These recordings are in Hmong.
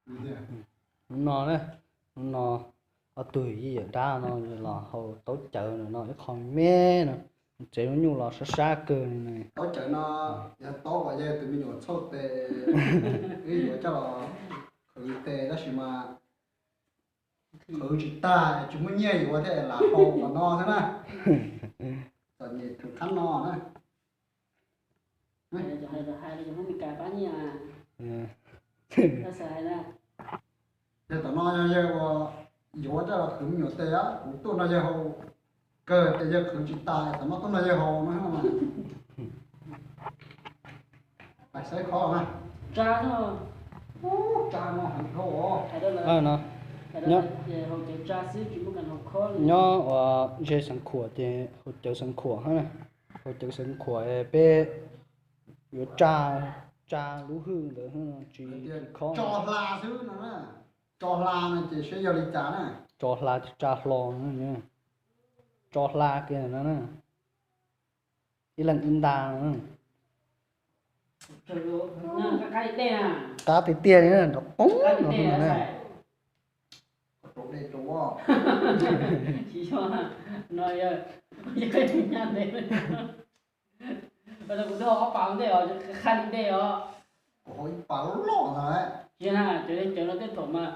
Hnub no na, hnub no ob tug yij yawm dab no los haus taub cawv no ib qho me no, tsev lub nyuj los sab sab kawg li no. Taub cawv no yog taub uas yog tus me nyuam txhauj tes, wb yuav coj los qhwv tes tab sis mas qhwv tsis tag, tsis muaj nyiaj yuav thiaj lam haus qhov no xwb na. Txom nyem tus qab no na. Yog tom no yog yawg uas yuav coj los qhwv me nyuam tes, kuv tuaj nrog yawg haus, kawg tias yawg qhwv tsis tas, txawm muab tuaj nrog yawg haus no. Pais saib khob na. Tsa no, tsa no heev dhau os. Nyob uas ze Xeev Khuam ces haus cawv Xeev Khuam hab na, haus cawv Xeev Khuam peb yuav tsa, tsa lub hwj ntawd tsis khob. Tso hla xwb no na, tso hla no ces saib yog li cas na. Tso hla tsis tsa hlo, tso hla kiag no na. Ib leeg ib nta. Qab tiag tiag li na, nrov qoob no na. Kuv twb haus ob pas ntej os, qab li ntej os. Kuv haus ib pas loj loj ntag. Tsis na, cov cawv no tej thaum mas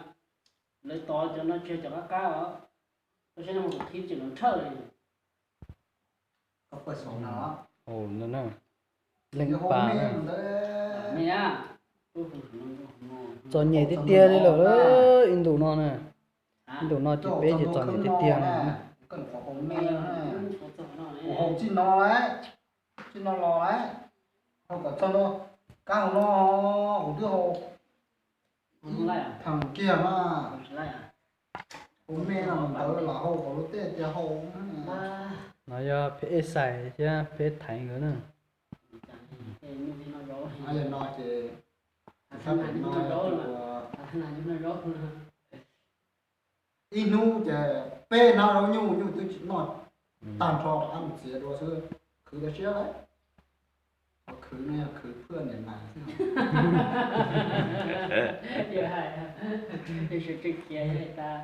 lawv tov cov no tsis yog cov qab qab os. Koj saib no mas kuv qhib tseem los nrhawj li. Leej pas na. Txom nyem tiag tiag li lawm, ib ntus no na. Ib ntus no ces peb ces txom nyem tiag tiag na. Kuv haus txij no lawm, txij no los lawm, haus kom txog no, kab hauv no, kuv twb haus thaum kiag na. Haus me no ntawd los haus kom luag tej tias haus. No yog peb ex xais thiab peb thaiv nkawd na. Yog no ces ib hnub ces peb hnab zaub nyuj nyuj twb tsis noj, tag nrho rov qab mus txiav dua xwb, khwv tau siab lawm. Qhov khwv no yog khwv phwj niam nas xwb. Hais tias sawv tsees khiav tas.